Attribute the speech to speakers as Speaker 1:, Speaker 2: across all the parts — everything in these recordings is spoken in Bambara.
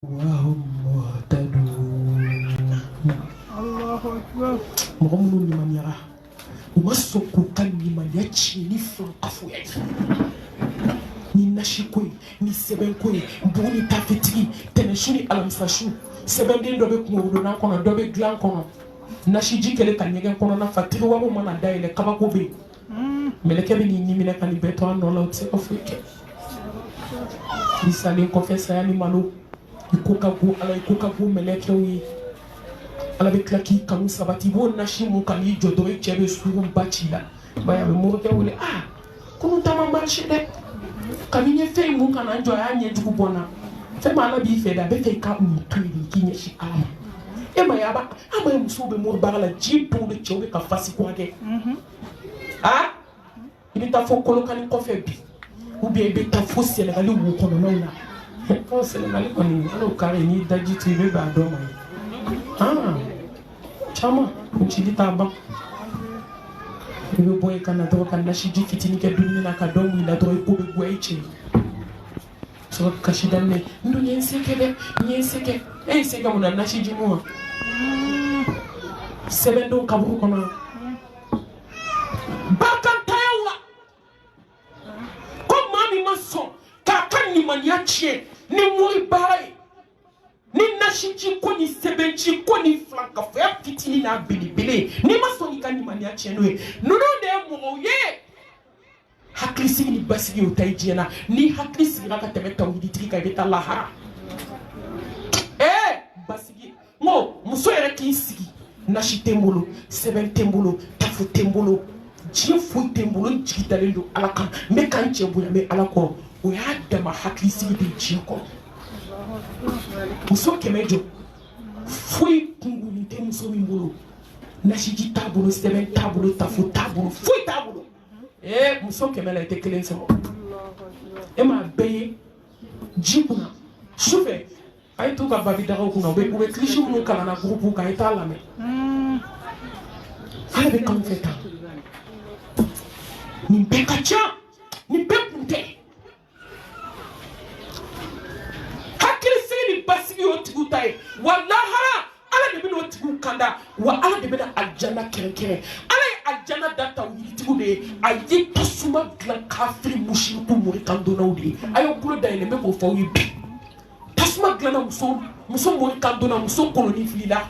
Speaker 1: وهم مهتدون.
Speaker 2: Allahu akbar.
Speaker 1: Mɔgɔ minnu limaniyara, u ma sɔn k'u ka limaniya tiɲɛ ni filankafoya ye, ni nasiko ye, ni sɛbɛnko ye, bugu ni tafetigi, tɛnɛsu ni alamisasu. Sɛbɛnden dɔ bɛ kungokodonna kɔnɔ, dɔ bɛ dilan kɔnɔ. Nasiji kɛlen ka ɲɛgɛn kɔnɔna fa, tiriwariw mana dayɛlɛ, kabako bɛ yen. Mɛlɛkɛ bɛ n'i ɲiminɛ ka nin bɛɛ to a nɔ la, o tɛ se ka foyi kɛ. I salen kɔfɛ, saya ni malo, i ko ka go Ala, i ko ka go mɛlɛkɛw ye. Ala bɛ tila k'i kanu sabati. I b'o nasi mun kan n'i jɔ dɔrɔn, i cɛ bɛ surunba ci la. Baya a bɛ morikɛ wele: "Aa, kunun ta ma marché dɛ. Kabini n ye fɛn in mun kana n jɔ, a y'a ɲɛjugu bɔ n na." Fɛn min Ala b'i fɛ dɛ, a bɛ fɛ i ka nin to yen de, i k'i ɲɛsin Ala ma. E ma ye, a b'a an ma ye, musow bɛ mori baara la diɲɛ don de, cɛw bɛ ka fasi kura kɛ. Aa, i bɛ taa fo Kolokani kɔfɛ bi, ou bien i bɛ taa fo Sɛnɛgali wo kɔnɔnaw na. Ɔ, Sɛnɛgali kɔni, hali o kari n'i daji tu, i bɛ bɛn a dɔ ma ye. Aa, caman kuncili t'a ban. I bɛ bɔ yen ka na dɔrɔn ka nasiji fitinin kɛ dumuni na ka dɔ mun i la dɔrɔn, i ko bɛ goya i cɛ ye. Sɔrɔ ka kasi daminɛ: "N dun ye n se kɛ dɛ, n ye n se kɛ." E ye se kɛ mun na? Nasiji mun wa? Sɛbɛndenw kaburu kɔnɔ, barikantanya wa? Ko maa min ma sɔn k'a ka limaniya tiɲɛ ni mori baara ye, ni nasiji ko ni sɛbɛnci ko ni filankafoya fitinin n'a belebele, n'i ma sɔn k'i ka limaniya tiɲɛ n'o ye, ninnu de ye mɔgɔw ye. Hakilisigi ni basigi, o ta ye diɲɛ na. Ni hakili sigira ka tɛmɛ tawhiditigi kan, i bɛ taa lahara. Ee, basigi, n ko muso yɛrɛ k'i sigi: nasi tɛ n bolo, sɛbɛn tɛ n bolo, tafo tɛ n bolo, diɲɛ foyi tɛ n bolo, n jigi dalen don Ala kan, n bɛ ka n cɛ bonya, n bɛ Ala kɔrɔ. O y'a dama hakilisigi de ye diɲɛ kɔnɔ. Muso 100 jɔ, foyi kunkurunin tɛ muso min bolo, nasiji t'a bolo, sɛbɛn t'a bolo, tafo t'a bolo, foyi t'a bolo. Ee, muso 100 la, i tɛ kelen sɔrɔ. E m'a bɛɛ ye ji kunna sufɛ, a ye t'u ka babi dagaw kunna, u bɛ kilisi minnu kalan na groupe kan, i t'a lamɛn. Ala bɛ k'anw fɛ tan. Nin bɛɛ ka ca, nin bɛɛ kun tɛ. Hakilisigi ni basigi y'o tigiw ta ye. Wa lahara, Ala de bɛna o tigiw kanda, wa Ala de bɛna alijana kɛrɛnkɛrɛn. Ala ye alijana da tawhiditigiw de ye, a ye tasuma dilan kafiri musiriku morikandonnaw de ye. A y'aw tulo dayɛlɛ, n bɛ k'o fɔ aw ye bi. Tasuma dilanna muso, muso morikandonna, muso koloni filila,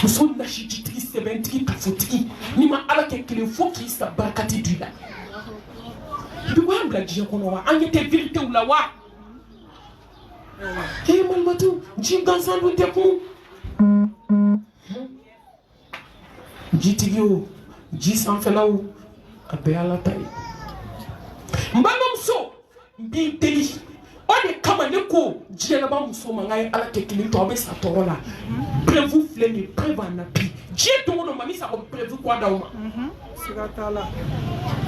Speaker 1: muso nasijitigi, sɛbɛntigi, kafotigi. N'i ma Ala kɛ kelen fo k'i sa, barika tɛ don i la. I bɛ bɔ an bila diɲɛ kɔnɔ wa? An ɲɛ tɛ vérité la wa? Ee, malimatu, ji gansan dun tɛ kun. Jitigi o, ji sanfɛla o, a bɛɛ y'Ala ta ye. N balimamuso, n b'i deli. O de kama ne ko diɲɛ laban muso ma, n k'a ye Ala kɛ kelen to, aw bɛ sa tɔɔrɔ la. Preuve filɛ nin ye, preuve en appui. Diɲɛ don o don, mami Sakɔ bɛ preuve kura d'aw ma.
Speaker 2: Siga t'a la.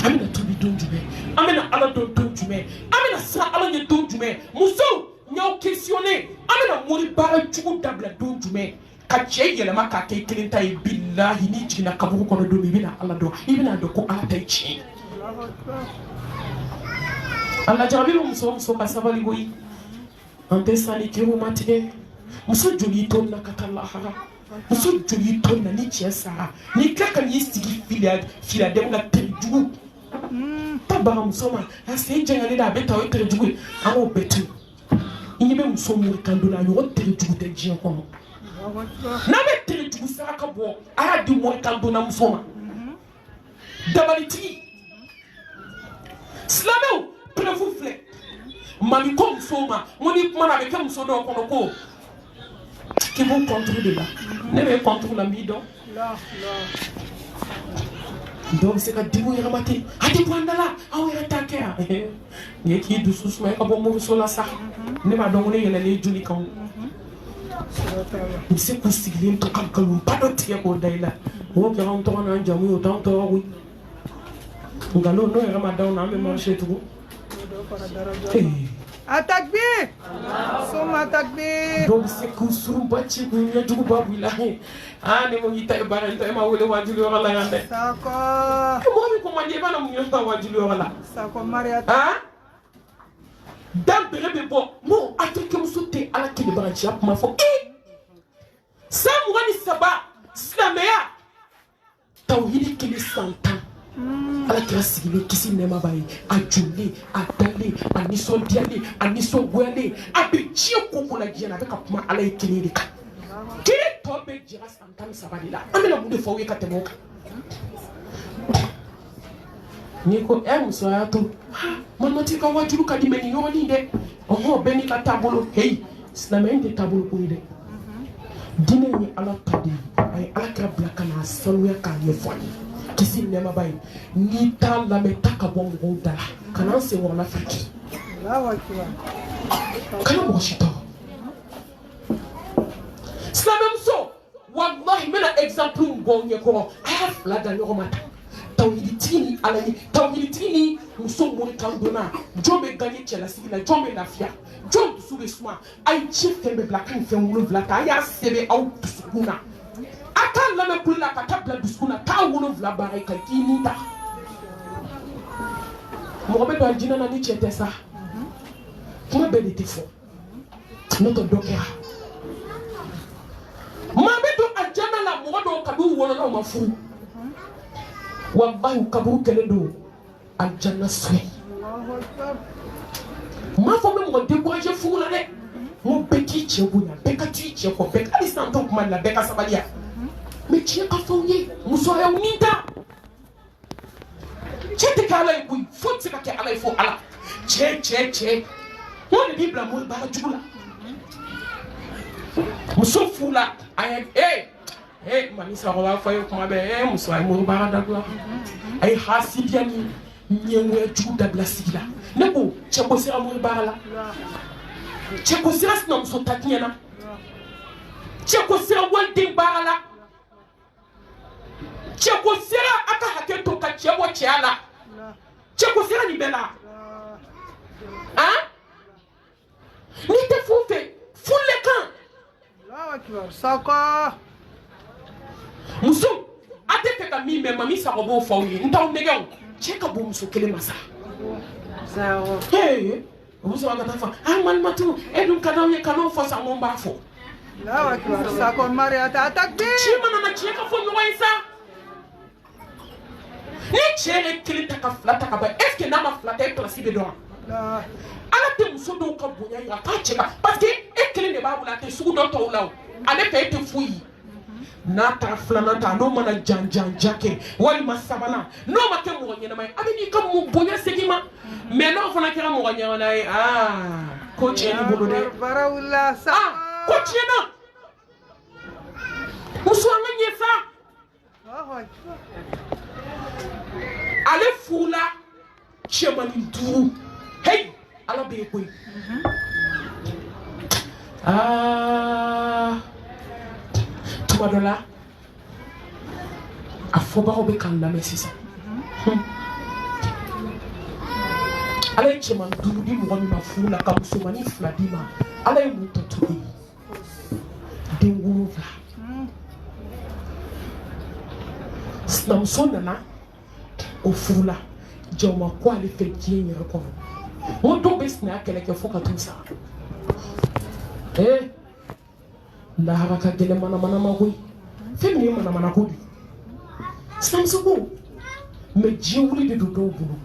Speaker 1: An bɛna tubi don jumɛn? An bɛna Ala dɔn don jumɛn? An bɛna siran Ala ɲɛ don jumɛn? Musow, n y'aw questionné: an bɛna mori baara jugu dabila don jumɛn, ka cɛ yɛlɛma k'a kɛ i kelen ta ye? Bilahi, n'i jiginna kaburu kɔnɔ don min, i bɛna Ala dɔn, i bɛna dɔn ko Ala ta ye tiɲɛ ye.
Speaker 2: Allahu akbar.
Speaker 1: A lajarabi bɛ muso o muso ka sabali koyi. An tɛ sa ni kiriw ma tigɛ. Muso joli to na ka taa lahara? Muso joli to na ni cɛ sara, n'i tila ka n'i sigi filadenw ka teri jugu ta baga muso ma, a sen janyalen da, a bɛ ta, o ye teri jugu ye. An k'o bɛɛ to yen. I ɲɛ bɛ muso mori kan don na, a ɲɔgɔn teri jugu tɛ diɲɛ kɔnɔ.
Speaker 2: Allahu akbar.
Speaker 1: N'a bɛ teri jugu saraka bɔ, a y'a di mori kan donna muso ma, dabalitigi. Silamɛw, preuve filɛ. Mami ko musow ma, n ko n'i kumana, a bɛ kɛ muso dɔw kɔnɔ ko k'i b'u contre de la. Ne bɛ contre la, n b'i dɔn.
Speaker 2: La la.
Speaker 1: Dɔw bɛ se ka dimi u yɛrɛ ma ten: "A tɛ bɔ an da la, aw yɛrɛ t'a kɛ yan." Nin ye k'i dusu suma, i ka bɔ moriso la sa. Ne b'a dɔn ko ne yɛlɛlen joli kan o.
Speaker 2: Siga t'a la.
Speaker 1: U bɛ se k'u sigilen to ka nkalonba dɔ tigɛ k'o da i la. O kɛra anw tɔgɔ n'an jamu ye, o t'anw tɔɔrɔ koyi. Nkalon n'o yɛrɛ ma d'anw na, an bɛ marché tugun.
Speaker 2: Dɔ fara daraja kan.
Speaker 1: Ee.
Speaker 2: A takbir. Suma takbir.
Speaker 1: Dɔw bɛ se k'u surunba ci, k'u ɲɛjuguba b'u la. Aa, ne ko k'i ta ye baara in ta, e ma wele wajuli yɔrɔ la yan dɛ.
Speaker 2: Sakɔ.
Speaker 1: E, mɔgɔ min ko man di, e b'a na mun ɲɛ wajuli yɔrɔ la?
Speaker 2: Sakɔ Mariata.
Speaker 1: Aa. Dan bere bɛ bɔ n ko afirikɛmuso tɛ ala kelebaganciya kuma fɔ. Ee, san 23 silamɛya tawhidi kelen san 10, ala kira sigilen, kisi nɛɛma b'a ye, a jolilen, a dalen, a nisɔndiyalen, a nisɔngoyalen, a bɛ diɲɛ ko ko la diɲɛ na, a bɛ ka kuma ala ye kelen de kan. Kelen tɔ bɛɛ jɛra san 13 de la. An bɛna mun de fɔ aw ye ka tɛmɛ o kan? N'i ko ɛ muso y'a to malimati ka wajulu ka di, mɛ nin yɔrɔnin dɛ, ɔhɔn, bɛɛ n'i ka taabolo. Heyi, silamɛya in tɛ taabolo ko ye dɛ. Diinɛ ye ala ta de ye. A ye ala kira bila ka n'a sanuya k'a ɲɛfɔ an ye, kisi ni nɛɛma b'a ye. N'i t'a lamɛn, ta ka bɔ mɔgɔw da la, kana an senkɔrɔla firiki, kana mɔgɔ si tɔɔrɔ. Silamɛmuso, walahi, n bɛna exemple bɔ aw ɲɛkɔrɔ. A y'a fila da ɲɔgɔn ma tan: tawhiditigi ni ala ye, tawhiditigi ni muso morikan donna, jɔn bɛ gagner cɛlasigi la? Jɔn bɛ lafiya? Jɔn dusu bɛ suma? A ye diɲɛ fɛn bɛɛ bila, a ka nin fɛn wolonwula ta, a y'a sɛbɛn aw dusukun na, a k'a lamɛn kule la ka taa bila dusukun na, k'a wolonwula baara ye ka k'i ni ta. Mɔgɔ bɛ don alijinɛ na ni cɛ tɛ sa. Kuma bɛɛ de tɛ fɔ, n'o tɛ dɔ kɛra. Maa bɛ don alijana la, mɔgɔ dɔw kabi u wolola u ma furu, walahi, u kaburu kɛlen don alijana so ye. N m'a fɔ n bɛ mɔgɔ décourager furu la dɛ. N ko bɛɛ k'i cɛ bonya, bɛɛ ka t'i cɛ kɔ, bɛɛ hali sisan t'o kuma la, bɛɛ ka sabali ya. Mɛ tiɲɛ ka fɔ aw ye, musoya ni ta, cɛ tɛ kɛ ala ye koyi, foyi tɛ se ka kɛ ala ye fo ala. Cɛ, cɛ, cɛ, n ko de b'i bila mori baara jugu la. Muso furula, a ye ee ee mami Sakɔ b'a fɔ a ye kuma bɛɛ: ee muso, a ye mori baara dabila, a ye hasidiya ni ɲɛngoya jugu dabila sigi la. Ne ko cɛ ko sera mori baara la, cɛ ko sera sinamuso ta tiɲɛ na, cɛ ko sera waliden baara la, cɛ ko sera a ka hakɛ to ka cɛ bɔ cɛya la, cɛ ko sera nin bɛɛ la. Han, n'i tɛ fɛn fɛ, furu kan.
Speaker 2: Sakɔ.
Speaker 1: Muso, a tɛ fɛ ka min mɛn, mami Sakɔ b'o fɔ aw ye. N t'aw nɛgɛ o, cɛ ka bon muso kelen ma sa. Ee, o bɛ sɔrɔ ka taa fɔ ah malimatu, e dun ka d'anw ye, kan'o fɔ sa. N ko n b'a fɔ.
Speaker 2: Sakɔ Mariata, takbir.
Speaker 1: Tiɲɛ mana na, tiɲɛ ka fɔ ɲɔgɔn ye sa. Ni cɛ yɛrɛ kelen ta ka fila ta ka ban, est ce que n'a ma fila ta, e place bɛ dɔn wa? Ala tɛ muso dɔw ka bonya yira k'a cɛ kan, parce que e kelen de b'a bolo, a tɛ sugu dɔ tɔw la o, ale fɛ e tɛ foyi ye. N'a taara filanan ta, n'o mana jan jan jan kɛ, walima sabanan, n'o ma kɛ mɔgɔ ɲɛnama ye, a bɛ n'i ka bonya segin ma. Mɛ n'o fana kɛra mɔgɔ ɲɛnama ye, aa, ko tiɲɛ n'i bolo dɛ.
Speaker 2: Barawula sa.
Speaker 1: Aa, ko tiɲɛna. Muso, an ka ɲɛ sa. Ale furula cɛmanin duuru. Hey, ala bɛ ye koyi. Aa, tuma dɔ la, a fɔbagaw bɛ k'an lamɛn sisan. Ala ye cɛman duuru di mɔgɔ min ma furu la, ka musomanin fila d'i ma, ala ye mun tɔ to e ye? Den wolonwula. Sinamuso nana o furu la, jaw ma ko ale fɛ diɲɛ yɛrɛ kɔnɔ. N ko dɔw bɛ sinaya kɛlɛ kɛ fo ka t'u sa. Ee, lahara ka gɛlɛn manamana ma koyi. Fɛn min ye manamana ko de ye, sinamuso ko, mɛ diɲɛ wuli de don dɔw bolo.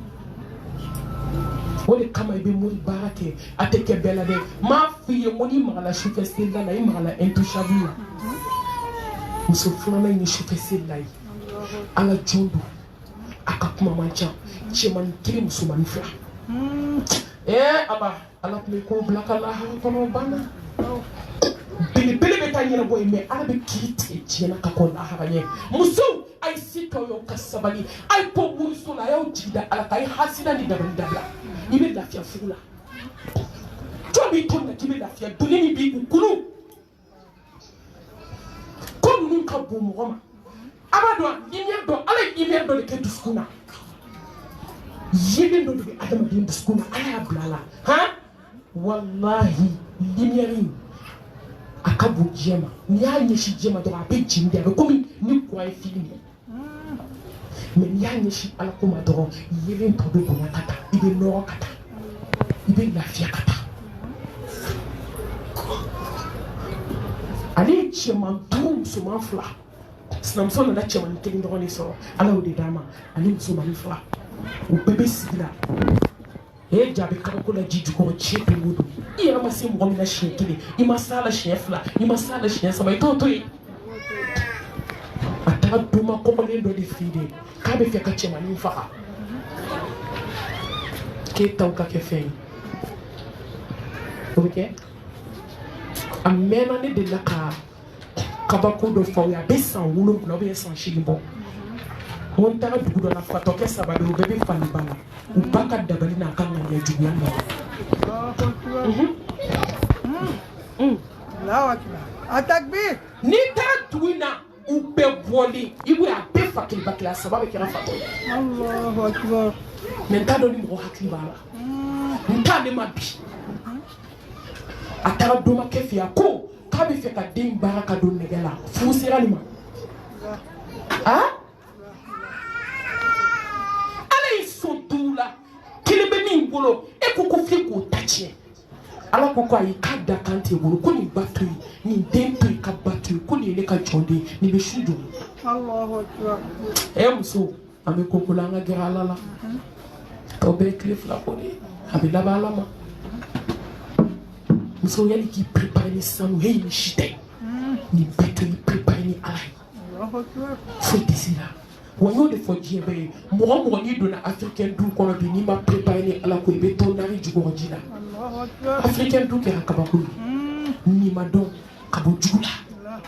Speaker 1: O de kama i bɛ mori baara kɛ, a tɛ kɛ bɛɛ la dɛ. N m'a f'i ye, n ko n'i magala sufɛ selila la, i magala intouchable la. Muso filanan in ye sufɛ selila ye, ala jɔn don, a ka kuma man ca. Cɛmanin kelen, musomanin fila. Ee aba, ala tun bɛ ko bila ka lahara kɔnɔ banna. Belebele bɛ taa ɲɛnabɔ yen, mɛ ala bɛ kiiri tigɛ diɲɛ na ka kɔn lahara ɲɛ. Musow, a ye se k'aw y'aw ka sabali, a ye bɔ moriso la, a y'aw jigi da ala kan, a ye hasida ni dabali dabila. I bɛ lafiya furu la. Jɔn b'i to nin na k'i bɛ lafiya? Doni min b'i kun kunu, ko ninnu ka bon mɔgɔ ma. A b'a dɔn, lumière dɔ, ala ye lumière dɔ de kɛ dusukun na, yelen dɔ de bɛ adamaden dusukun na, ala y'a bila a la. Han, walahi, lumière in a ka bon diɲɛ ma. N'i y'a ɲɛsin diɲɛ ma dɔrɔn, a bɛ jigin de, a bɛ komi ni courant ye fili minɛ. Mɛ n'i y'a ɲɛsin ala ko ma dɔrɔn, yelen tɔ bɛ bonya ka taa, i bɛ nɔrɔ ka taa. I bɛ lafiya ka taa. Ale ye cɛman duuru, musoman fila. Sinamuso nana cɛmanin kelen dɔrɔn de sɔrɔ, Ala y'o de d'a ma, ani musomanin fila. U bɛɛ bɛ sigi la. E jaabi kabako la ji jukɔrɔ diɲɛ don o don. I yɛrɛ ma se mɔgɔ min na siɲɛ kelen, i ma s'a la siɲɛ fila, i ma s'a la siɲɛ saba, i t'o to yen. A taara doma kɔgɔlen dɔ de fɛ yen dɛ, k'a bɛ fɛ ka cɛmanin faga, k'e taw ka kɛ fɛn ye. O bɛ kɛ. A mɛnna, ne delila ka kabako dɔ fɔ aw ye, a bɛ san 7 ou bien san 8 bɔ. N ko n taara dugu dɔ la, fatɔkɛ saba bɛ yen, u bɛɛ bɛ faliba la. U ba ka dabali n'a ka ŋaniya juguya nɔ.
Speaker 2: Allahu akbar. A takbir.
Speaker 1: N'i taara dugu in na, u bɛɛ bɔlen, i b'o ye, a bɛɛ fa kelen, ba kelen, a saba bɛɛ kɛra fatɔ ye.
Speaker 2: Allahu akbar.
Speaker 1: Mais n t'a dɔn ni mɔgɔ hakili b'a la. N t'ale ma bi. A taara domakɛ fɛ yen, a ko k'a bɛ fɛ ka den baara ka don nɛgɛ la. Furu sera nin ma. Ah, Ala y'i sɔn duuru la, kelen bɛ min bolo, e ko ko f'e k'o ta tiɲɛ. Ala ko ko ayi, k'a da kan t'e bolo, ko nin ba to yen, nin den to yen, ka ba to yen, ko nin ye ne ka jɔn den ye, nin bɛ su jɔ.
Speaker 2: Allahu akbar.
Speaker 1: Ɛ muso, an bɛ ko ko la, an ka gɛrɛ Ala la. Tɔ bɛɛ ye tile fila ko de ye, a bɛ laban Ala ma. Muso, yanni k'i préparé ni sanu, heyi, ni si tɛ nin bɛɛ to, i préparé ni Ala ye.
Speaker 2: Allahu akbar.
Speaker 1: Foyi tɛ s'i la. Wa n y'o de fɔ diɲɛ bɛɛ ye, mɔgɔ o mɔgɔ n'i donna africain du kɔnɔ bi, n'i ma préparé ni Ala ko, i bɛ to nari jukɔrɔ ji la.
Speaker 2: Allahu akbar.
Speaker 1: Africain du kɛra kabako ye. N'i ma dɔn ka bɔ jugu la,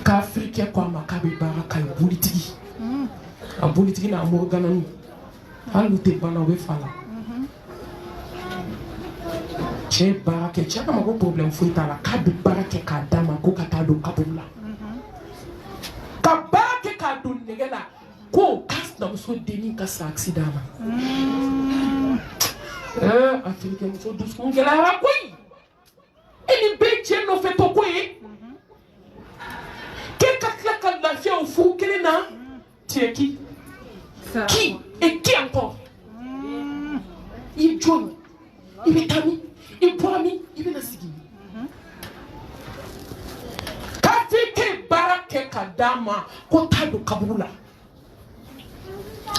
Speaker 1: k'africain ko a ma k'a bɛ baara k'a ye bolitigi, a bolitigi n'a moriganani, hali n'u tɛ banna, u bɛ fa la. Cɛ ye baara kɛ, cɛ kama ko problème foyi t'a la, k'a bɛ baara kɛ k'a d'a ma, ko ka taa don kaburu la, ka baara kɛ k'a don nɛgɛ la, ko k'a sinamuso dennin ka sa accident na. Ɛɛ, africain muso dusukun gɛlɛyara koyi. E nin bɛɛ cɛ nɔfɛ tɔ ko ye, k'e ka tila ka lafiya o furu kelen na. Tu es qui? Qui et qui encore? I ye jɔn ye? I bɛ taa min? I bɔra min? I bɛna sigi min? K'afirikɛ ye baara kɛ ka d'a ma, ko taa don kaburu la.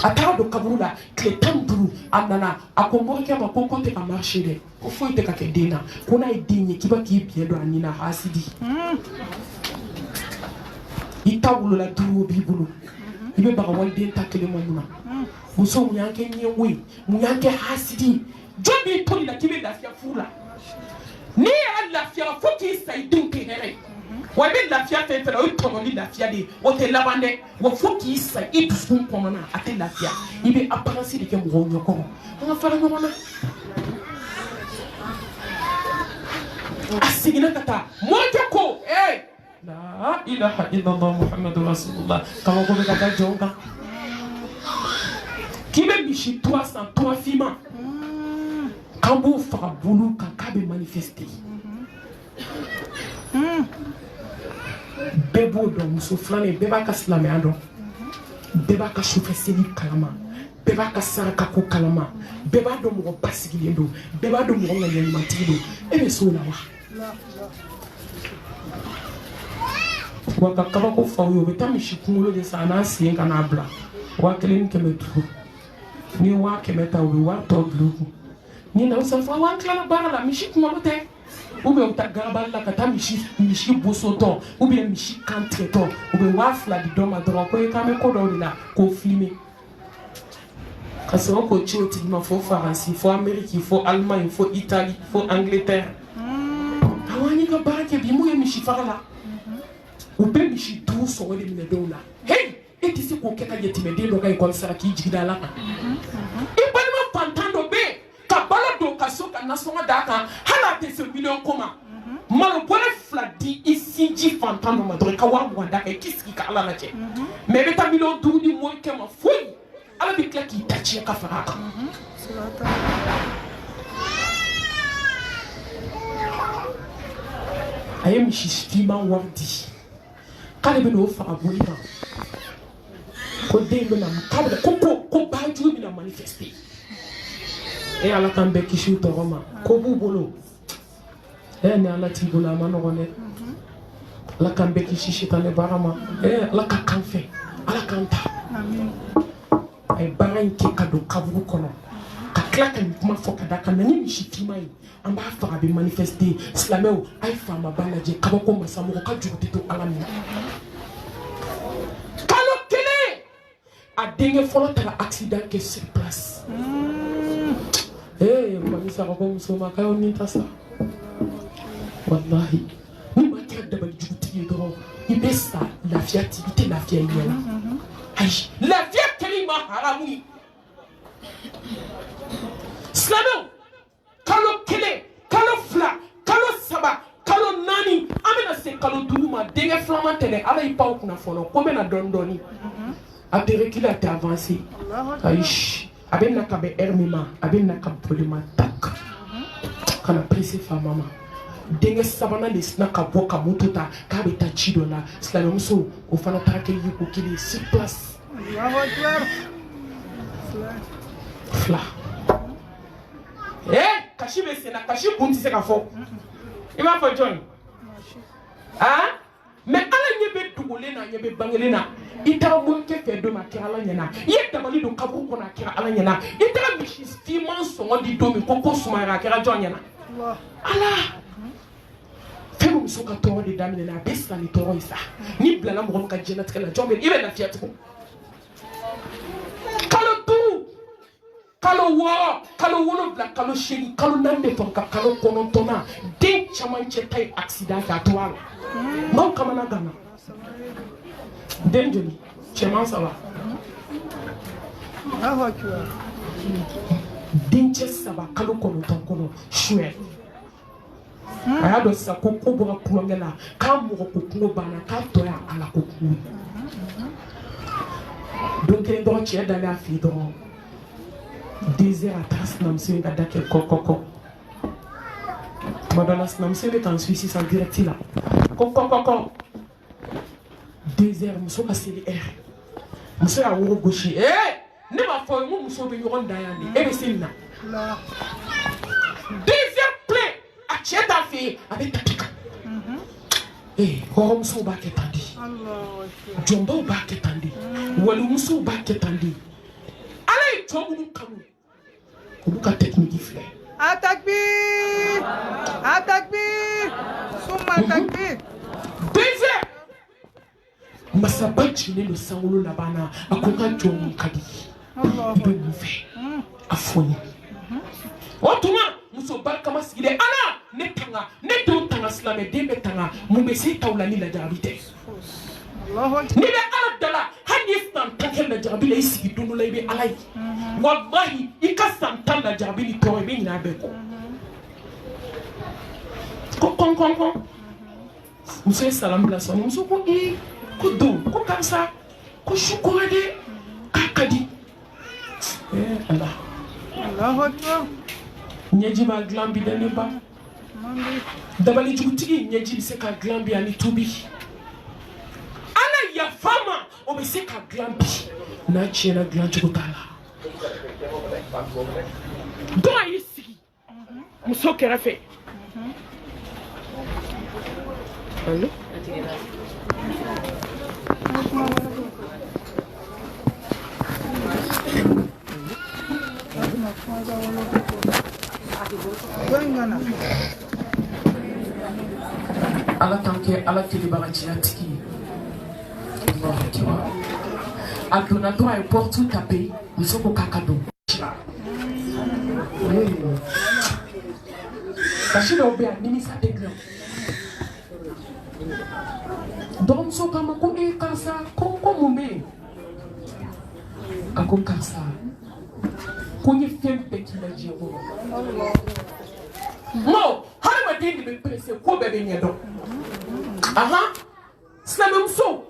Speaker 1: A taara don kaburu la, tile 15, a nana, a ko morikɛ ma ko ko tɛ ka marcher dɛ, ko foyi tɛ ka kɛ den na, ko n'a ye den ye, k'i b'a k'i biɲɛ don a nin na. Hasidi, i ta wolola duuru, o b'i bolo, i bɛ baga waliden ta kelen ma mun na? Muso, mun y'an kɛ ɲɛngo ye? Mun y'an kɛ hasidi ye? Jɔn b'i to nin na k'i bɛ lafiya furu la? N'i yɛrɛ lafiyara, fo k'i sa, i denw tɛ hɛrɛ ye. Wa i bɛ lafiya fɛn fɛn na, o ye tɔɲɔli lafiya de ye, o tɛ laban dɛ. Wa fo k'i sa, i dusukun kɔnɔna a tɛ lafiya, i bɛ apparence de kɛ mɔgɔw ɲɛkɔrɔ. An ka fara ɲɔgɔn na. A seginna ka taa, morikɛ ko ee, la ilaha illallah muhammadu rasulullah, kabako bɛ ka da jɔnw kan, k'i bɛ misi 300 trois finman, k'an b'o faga bolo kan, k'a bɛ manifester. Bɛɛ b'o dɔn, muso filanan, bɛɛ b'a ka silamɛya dɔn, bɛɛ b'a ka sufɛ seli kalama, bɛɛ b'a ka saraka ko kalama, bɛɛ b'a dɔn mɔgɔ basigilen don, bɛɛ b'a dɔn mɔgɔ ŋaniya ɲumantigi don. E bɛ s'o la wa? Wa ka kabako f'aw ye, u bɛ taa misi kunkolo de san a n'a sen ka n'a bila 1500. N'i ye 100 000 ta, u bɛ wari tɔ bila u kun. Ni na san fɔ wa, an tilala baara la, misi kunkolo tɛ, ou bien u bɛ taa garabali la ka taa misi bosotɔ ou bien misi kan tigɛtɔ, u bɛ 2000 di dɔ ma dɔrɔn, ko e k'an bɛ ko dɔw de la k'o filmer, ka sɔrɔ k'o ci o tigi ma, fo Faransi, fo Amérique, fo Allemagne, fo Italie, fo Angleterre. Awɔ, an y'i ka baara kɛ bi. Mun ye misi faga la? U bɛ misi duuru sɔngɔ de minɛ dɔw la. Hey, e tɛ se k'o kɛ ka yatimɛden dɔ ka ekɔli sara k'i jigi da Ala kan. I balima fantan dɔ bɛ yen, ka balo don ka so, ka nasɔngɔ d'a kan, hali a tɛ se miliyɔn ko ma, malo bɔrɛ fila di i sinji fantan dɔ ma dɔrɔn, i ka 20 000 d'a kan, i k'i sigi ka Ala lajɛ. Mais i bɛ taa miliyɔn 5 di morikɛ ma, foyi. Ala bɛ tila k'i ta tiɲɛ ka fara a kan. A ye misi finman wari di k'ale bɛ n'o faga boli kan, ko den bɛna, k'a bɛna ko ko ko bajugu bɛna manifester. E Ala k'an bɛɛ kisi u tɔɔrɔ ma. Ko b'u bolo. E ni Ala t'i bolo, a ma nɔgɔn dɛ. Ala k'an bɛɛ kisi sitanɛ baara ma. E Ala ka k'an fɛ, Ala k'an ta. A ye baara in kɛ ka don kaburu kɔnɔ, ka tila ka nin kuma fɔ ka da kan na ni misi finman ye, an b'a faga, a bɛ manifester. Silamɛw, a ye faamaba lajɛ, kabako masa, mɔgɔ ka juru tɛ to Ala min na. Kalo kelen, a denkɛ fɔlɔ taara accident kɛ sur place. Ee, mami saka ko muso ma k'a y'o nin ta sa. Walahi, ni maa kɛra dabalijugutigi ye dɔrɔn, i bɛ sa, lafiya ti, i tɛ lafiya i ɲɛ la. Ayi, lafiya kɛli ma haramu ye. Silamɛw, kalo kelen, kalo fila, kalo saba, kalo naani, an bɛna se kalo duuru ma. Denkɛ filanan tɛ dɛ, Ala y'i pan o kunna fɔlɔ ko n bɛna dɔɔni dɔɔni. A tɛ reculer, a tɛ avancer. Ayi, a bɛ na ka bɛn heure min ma, a bɛ na ka boli ma tak ka na presse faama ma. Denkɛ sabanan de sinna ka bɔ ka moto ta k'a bɛ taa ci dɔ la. Silamɛmuso, o fana taara kɛ yiko kelen sur place. Fila. Ee, kasi bɛ sen na, kasi kun tɛ se ka fɔ. I b'a fɔ jɔn ye? Ah, mais Ala ɲɛ bɛ dogolen na, ɲɛ bɛ bangelen na. I taara morikɛ fɛ don min, a kɛra Ala ɲɛna. I ye dabali don kaburu kɔnɔ, a kɛra Ala ɲɛna. I taara misi finman sɔngɔ di don min ko sumayara, a kɛra jɔn ɲɛna? Ala. Fɛn bɛ muso ka tɔɔrɔ de daminɛ, a bɛ sa ni tɔɔrɔ ye sa. N'i bilala mɔgɔ min ka diɲɛlatigɛ la, jɔn bɛ i bɛ lafiya tugun? Kalo 5, kalo 6, kalo 7, kalo 8, kalo 4 de fɔ ka kalo 9na, den camancɛ ta ye accident kɛ, a tora a la. Maaw kamana ganna. Den joli? Cɛman saba, dencɛ saba, kalo 9 kɔnɔ. Suɛ a y'a dɔn sisan ko ko bɔra kulonkɛ la, k'a mɔgɔ ko kungo banna, k'a tɔ y'a Ala ko kungo ye. Don kelen dɔrɔn, cɛ dalen a fɛ yen dɔrɔn, 2 heures, a taara sinamuso in ka da kɛ kɔ kɔ kɔ. Tuma dɔ la, sinamuso in bɛ k'an suit sisan direct la. Ko kɔ kɔ kɔ, 2 heures, muso ka seli heure, muso y'a woro gosi. Ee, ne b'a fɔ n ko musow bɛ ɲɔgɔn dan yan de, e bɛ se nin na. 2 heures plein, a cɛ t'a fɛ yen, a bɛ tapis kan. Ee, hɔrɔnmusow b'a kɛ tan de, jɔnbaw b'a kɛ tan de, walimusow b'a kɛ tan de. Ala ye jɔn minnu kanu, olu ka technique filɛ.
Speaker 2: Atakbir! Atakbir! Summa takbir!
Speaker 1: 2 heures, masaba jiginnen don sankolo laban na, a ko n ka jɔn mun ka di, i bɛ mun fɛ, a fɔ n ye. O tuma muso barikama sigilen, Ala ne tanga, ne denw tanga, silamɛden bɛ tanga. Mun bɛ se taw la ni lajarabi tɛ? N'i bɛ Ala dala, hali n'i ye san 10 kɛ lajarabi la, i sigi don dɔ la, i bɛ Ala ye. Walahi, i ka san 10 lajarabi ni tɔɔrɔ, i bɛ ɲinɛ a bɛɛ kɔ. Ko kɔn kɔn kɔn, muso ye salam bila sɔɔni. Muso ko ee, ko don ko karisa ko su kora dɛ, k'a ka di. Ee Ala, ɲɛji b'a dilan bi dɛ. Ne ba, dabalijugutigi ɲɛji bɛ se ka dilan bi, ani tubi Ala yafa ma, o bɛ se ka dilan bi. N'a tiɲɛna, dilan cogo t'a la. Dɔw a y'i sigi muso kɛrɛfɛ. Allo? Ala k'an kɛ Ala kelebagaciya tigi ye. Allahu akbar. A donna dɔrɔn, a ye porte taper. Muso ko k'a ka don. Kasi dɔw bɛ yan, nimisa tɛ dilan. Dɔgɔmuso k'a ma ko e karisa, ko mun bɛ yen? A ko karisa, ko n ye fɛn bɛɛ k'i la diɲɛ kɔnɔ. N ko hadamaden de bɛ pressé, ko bɛɛ bɛ ɲɛdɔn. Ahan, silamɛmuso,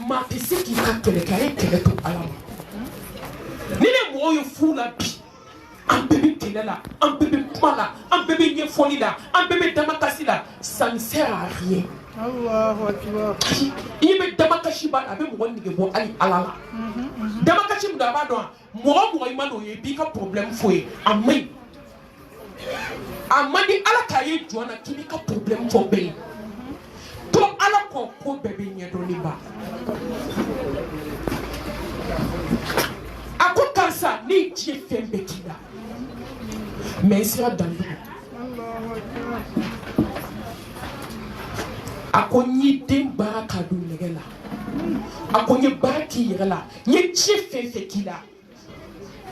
Speaker 1: maa tɛ se k'i ka kɛlɛ kɛ, a ye kɛlɛ to Ala ma. Ni ne mɔgɔw ye fu la bi, an bɛɛ bɛ kɛlɛ la, an bɛɛ bɛ kuma la, an bɛɛ bɛ ɲɛfɔli la, an bɛɛ bɛ damakasi la, ça ne sert à rien. I bɛ damakasi ba la, a bɛ mɔgɔ nege bɔ hali Ala la. Damakasi min don, a b'a dɔn wa? Mɔgɔ o mɔgɔ i ma n'o ye, i b'i ka problème fɔ ye, a man ɲi. A man di Ala k'a ye jɔn na k'i b'i ka problème fɔ bɛɛ ye. To Ala kɔ, ko bɛɛ bɛ ɲɛdɔn ne ba. A ko karisa, ne ye diɲɛ fɛn bɛɛ k'i la, mais n sera dandugu. A ko n y'i den baara k'a don nɛgɛ la. A ko n ye baara k'i yɛrɛ la, n ye diɲɛ fɛn fɛn k'i la,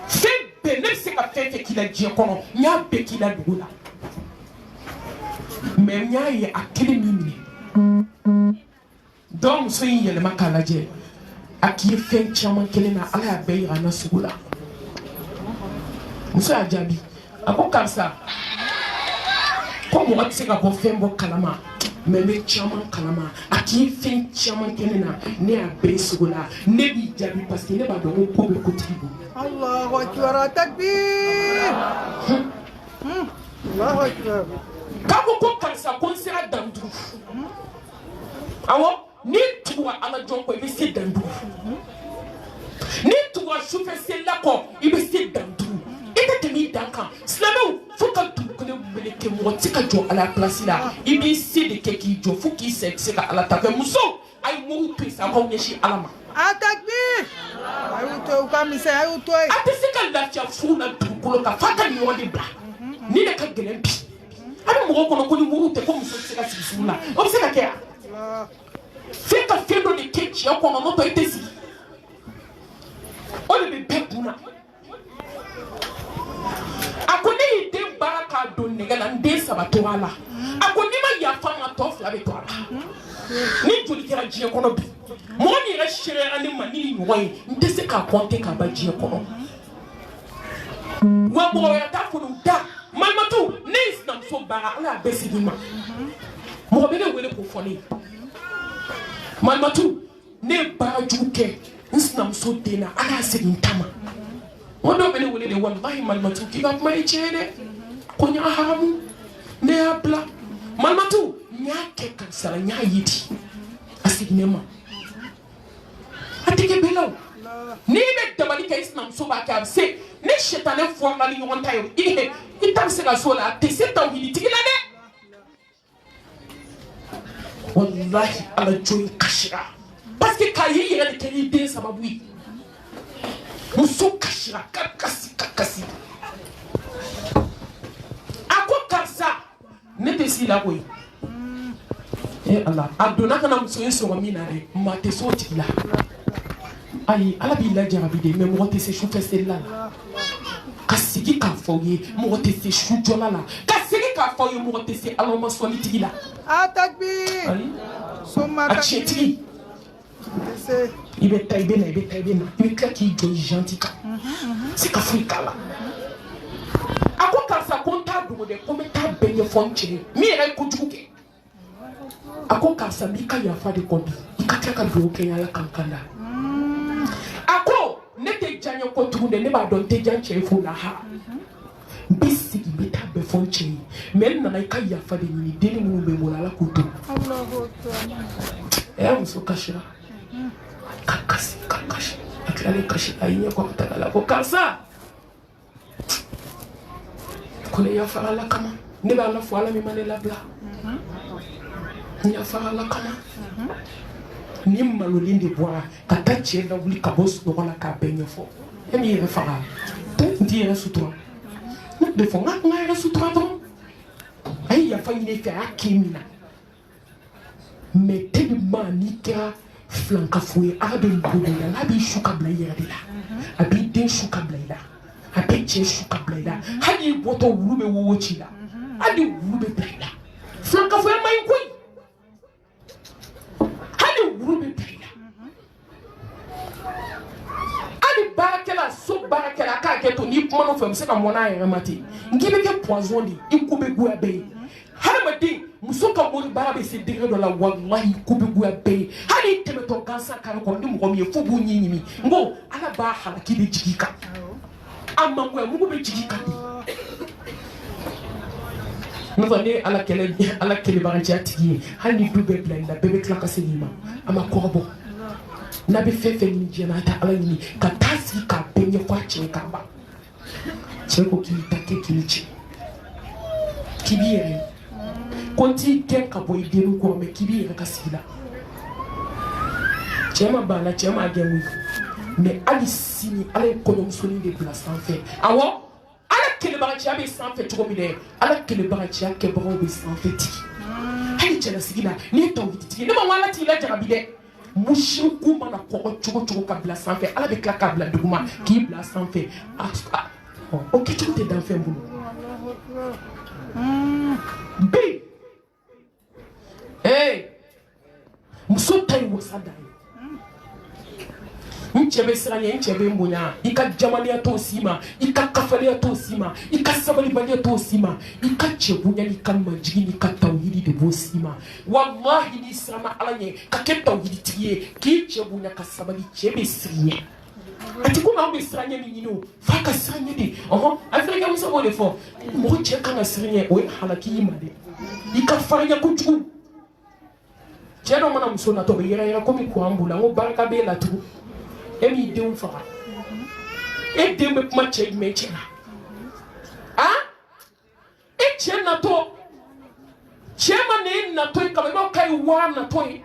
Speaker 1: fɛn bɛɛ, ne bɛ se ka fɛn fɛn k'i la diɲɛ kɔnɔ, n y'a bɛɛ k'i la dugu la, mais n y'a ye a kelen min minɛ. Donc muso y'i yɛlɛma k'a lajɛ, a k'i ye fɛn caman kelen na, Ala y'a bɛɛ yira n na sugu la. Muso y'a jaabi, a ko karisa, ko mɔgɔ tɛ se ka bɔ fɛn bɔ kalama, mais n bɛ caman kalama. A k'i ye fɛn caman kɛ ne na, ne y'a bɛɛ ye sugu la. Ne b'i jaabi parce que ne b'a dɔn ko ko bɛ kotigi bolo.
Speaker 2: Allahu akbar, takbir. Allahu akbar.
Speaker 1: K'a ko ko karisa, ko n sera dandugu. Awɔ, n'i tugura ala jɔn kɔ, i bɛ se dandugu. N'i tugura sufɛ selila kɔ, i bɛ se dandugu. I tɛ tɛmɛ i dan kan. Silamɛw, fo ka dugukolo meleke, mɔgɔ tɛ se ka jɔ Ala place la. I b'i se de kɛ k'i jɔ fo k'i sa, i tɛ se ka Ala ta fɛ. Musow, a ye moriw to yen sa, aw k'aw ɲɛsin Ala ma.
Speaker 2: A takbir. A y'u to yen, u ka misɛn, a y'u to yen.
Speaker 1: A tɛ se ka lafiya furu la dugukolo kan f'a ka nin yɔrɔ de bila. Nin de ka gɛlɛn bi. A bɛ mɔgɔw kɔnɔ ko ni moriw tɛ, ko muso tɛ se ka sigi furu la. O bɛ se ka kɛ yan? F'e ka fɛn dɔ de kɛ cɛ kɔnɔ, n'o tɛ i tɛ sigi. O de bɛ bɛɛ kun na. A ko ne y'i den baara k'a don nɛgɛ la, n den saba tora a la. A ko n'i ma yafa n ma, tɔ fila bɛ to a la. Ni joli kɛra diɲɛ kɔnɔ bi, mɔgɔ min yɛrɛ seereyara ne ma ni nin ɲɔgɔn ye, n tɛ se k'a kɔnte k'a ban diɲɛ kɔnɔ. Wa mɔgɔ wɛrɛ t'a fɔ u da malimatu, ne ye sinamuso baara, Ala y'a bɛɛ segin n ma. Mɔgɔ bɛ ne wele k'o fɔ ne ye, malimatu, ne ye baara jugu kɛ n sinamuso den na, Ala y'a segin n ta ma. Mɔgɔ dɔw bɛ ne wele de, walahi malimatu, k'i ka kuma ye tiɲɛ ye dɛ, ko n y'a haramu, ne y'a bila. Malimatu, n y'a kɛ karisa la, n y'a ye di, a seginnen ma. A tɛ kɛ bɛɛ la o. N'i bɛ dabali kɛ, i sinamuso b'a kɛ, a bɛ se ni sitanɛ fɔrɔla ni ɲɔgɔn ta ye, i ta bɛ se ka s'o la, a tɛ se tawhiditigi la dɛ. Walahi ala jɔn in kasira parce que k'a ye i yɛrɛ de kɛra i den sababu ye. Muso kasira ka kasi ka kasi. A ko karisa, ne tɛ s'i la koyi. E Ala, a donna ka na muso in sɔrɔ min na dɛ, maa tɛ s'o tigi la. Ayi, Ala b'i lajarabi de, mais mɔgɔ tɛ se sufɛ selila la ka sigi k'a fɔ aw ye, mɔgɔ tɛ se sujɔla la ka sigi k'a fɔ aw ye, mɔgɔ tɛ se alama sɔli tigi la.
Speaker 2: A takbir.
Speaker 1: Ayi.
Speaker 2: Summa
Speaker 1: A
Speaker 2: takbir.
Speaker 1: tiɲɛtigi.
Speaker 2: Tɛ se.
Speaker 1: I bɛ taa, i bɛ na, i bɛ taa, i bɛ na, i bɛ tila k'i jɔ i janti kan, se ka foyi k'a la. A ko karisa, ko n t'a dogo dɛ, ko n bɛ taa bɛɛ ɲɛfɔ n cɛ ye min yɛrɛ ye kojugu kɛ. A ko karisa, n b'i ka yafa de kɔ bi, i ka tila ka dugawu kɛ n ye Ala ka n kanda. A ko ne tɛ diya n ye ko tugun dɛ, ne b'a dɔn n tɛ diya n cɛ ye fo lahara. N bɛ segin, n bɛ taa bɛɛ fɔ n cɛ ye, mais n nana i ka yafa de ɲini, denni minnu bɛ n bolo, Ala k'u to.
Speaker 2: Allahu akbar.
Speaker 1: Ɛ, muso kasira ka kasi ka kasi. A tilalen kasi, a y'i ɲɛ kɔrɔta a la, ko karisa, ko ne yafara Ala kama, ne bɛ Ala fo, Ala min ma ne labila, n yafara Ala kama. Ni malolen de bɔra ka taa cɛ lawuli ka bɔ sunɔgɔ la k'a bɛɛ ɲɛfɔ. E m'i yɛrɛ faga tɛ, n t'i yɛrɛ sutura. Ne de fɔ n ka n ka yɛrɛ sutura dɔrɔn. A ye yafa ɲini e fɛ, a y'a k'i min na, mais tellement n'i kɛra filankafo ye, Ala bɛ mago don i la, n'a b'i su ka bila i yɛrɛ de la, a b'i den su ka bila i la, a bɛ cɛ su ka bila i la. Hali i bɔtɔ, wulu bɛ wowo ci la, hali wulu bɛ bila i la. Filankafoya man ɲi koyi, hali wulu bɛ bila i la. Hali baarakɛla, so baarakɛla, a k'a kɛ to n'i kumana o fɛ, o bɛ se ka mɔn n'a yɛrɛ ma ten. N k'i bɛ kɛ poison de ye, i ko bɛ goya bɛɛ ye. Hadamaden, muso ka mori baara bɛ se degré dɔ la, walahi ko bɛ goya bɛɛ ye. Hali i tɛmɛtɔ gansan kare kɔnɔ, ni mɔgɔ min ye fo b'u ɲɛ ɲimi, n ko Ala b'a halaki de jigin i kan, a mangoya mugu bɛ jigin i kan de. N'o tɛ ne ye Ala kɛlɛ, Ala kɛlɛbaganciya tigi ye. Hali ni du bɛɛ bila i la, bɛɛ bɛ tila ka segin i ma. A ma kɔrɔbɔ n'a bɛ fɛn fɛn ɲini diɲɛ na, a tɛ Ala ɲini ka taa sigi k'a bɛɛ ɲɛfɔ a cɛ ye k'a ban. Cɛ ko k'i ta kɛ k'i ci. K'i b'i yɛrɛ ye ko n t'i gɛn ka bɔ i denw kɔrɔ, mais k'i b'i yɛrɛ ka sigi la. Cɛ ma ban a la, cɛ m'a gɛn koyi, mais hali sini Ala ye kɔɲɔmusonin de bila sanfɛ. Awɔ, Ala kelebagaciya bɛ sanfɛ cogo min dɛ, Ala kelebagaciya kɛbagaw bɛ sanfɛ tigi. Hali cɛlasigi la, n'i ye tawhiditigi, ne ma ko Ala t'i lajarabi dɛ. Musiriku mana kɔgɔ cogo cogo ka bila sanfɛ, Ala bɛ tila k'a bila duguma k'i bila sanfɛ. O kɛcogo tɛ danfɛn bolo bi. Ee, muso ta ye wasa dan ye. N cɛ bɛ siran ɲɛ, n cɛ bɛ n bonya. I ka jamalenya t'o si ma, i ka kafalenya t'o si ma, i ka sabalibaliya t'o si ma. I ka cɛ bonya n'i ka majigin n'i ka tawhidi de b'o si ma. Walahi, n'i siranna Ala ɲɛ ka kɛ tawhiditigi ye, k'i cɛ bonya ka sabali, cɛ bɛ siri ɲɛ. A ti komi anw bɛ siran ɲɛ min ɲini o, f'a ka siran ɲɛ de. Ɔhɔn, afirikɛ muso b'o de fɔ, mɔgɔ cɛ kan ka siran ɲɛ, o ye halaki y'i ma dɛ. I ka farinya kojugu. Cɛ dɔ mana muso natɔ, bɛ yɛrɛ yɛrɛ komi kuran b'u la. N ko barika b'e la tugun, e m'i denw faga. E den bɛ kuma cɛ jumɛn cɛ la? A e cɛ natɔ, cɛ ma na e natɔ ye kaba, i b'a fɔ k'a ye wara natɔ ye.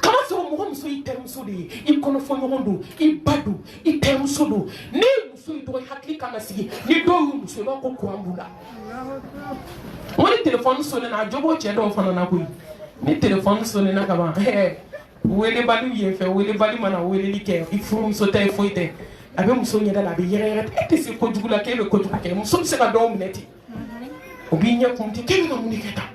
Speaker 1: Kama sɔrɔ mɔgɔ muso y'i terimuso de ye, i kɔnɔfɔɲɔgɔn don, i ba don, i terimuso don. N'e ye muso ye dɔrɔn, i hakili kan ka sigi. Ni dɔw y'u muso, i b'a fɔ ko kuran b'u la. N ko ni telefɔni sonné na, a jo b'o cɛ dɔw fana na koyi. Ni telefɔni sonné na ka ban, welebali yen fɛ, welebali mana weleli kɛ, i furumuso tɛ, foyi tɛ, a bɛ muso ɲɛda la, a bɛ yɛrɛ yɛrɛ. E tɛ se kojugu la k'e bɛ kojugu kɛ. Muso bɛ se ka dɔw minɛ ten, o b'i ɲɛ kun ten, k'e bɛ ka mun de kɛ tan?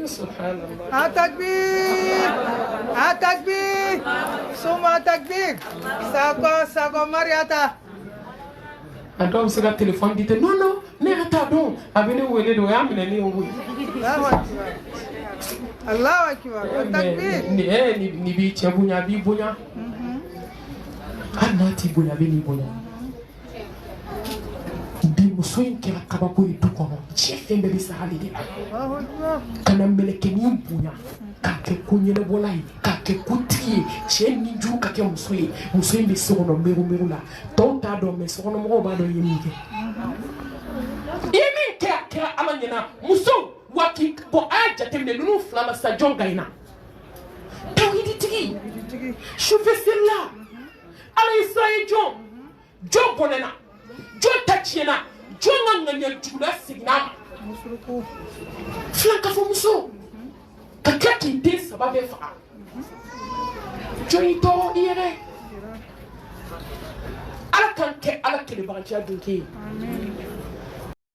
Speaker 1: Subhanallah.
Speaker 2: Takbir! Takbir! Suma takbir! Sako, sako Mariata!
Speaker 1: A dɔw bɛ se ka telefɔni di ten. Non, non, ne yɛrɛ t'a dɔn, a bɛ ne wele de, o y'a minɛ ne ye koyi.
Speaker 2: Allahu akbar! Allahu akbar! Takbir!
Speaker 1: Ni ni b'i cɛ bonya, a b'i bonya. Hali n'a t'i bonya, a bɛ n'i bonya. Bi muso in kɛra kabako ye du kɔnɔ, diɲɛ fɛn bɛɛ bɛ sa ale de la.
Speaker 2: Allahu akbar!
Speaker 1: Ka na mɛlɛkɛnin bonya k'a kɛ ko ɲɛnabɔla ye, k'a kɛ kotigi ye, cɛ ni juru ka kɛ muso ye. Muso in bɛ so kɔnɔ meru meru la, tɔw t'a dɔn, mais sokɔnɔmɔgɔw b'a dɔn i ye min kɛ. I ye min kɛ, a kɛra Ala ɲɛna. Musow wa k'i bɔn, a y'a jateminɛ ninnu fila la sisan, jɔn gagnera? Tawhiditigi sufɛ selila, Ala ye sira ye. Jɔn jɔn bɔnɛna? Jɔn ta tiɲɛna? Jɔn ka ŋaniya juguya seginna a ma?
Speaker 2: Musuluku.
Speaker 1: Filankafo muso ka tila k'i den saba bɛɛ faga, jɔn y'i tɔɔrɔ? I yɛrɛ. Ala k'an kɛ Ala kelebaganciya dunke ye.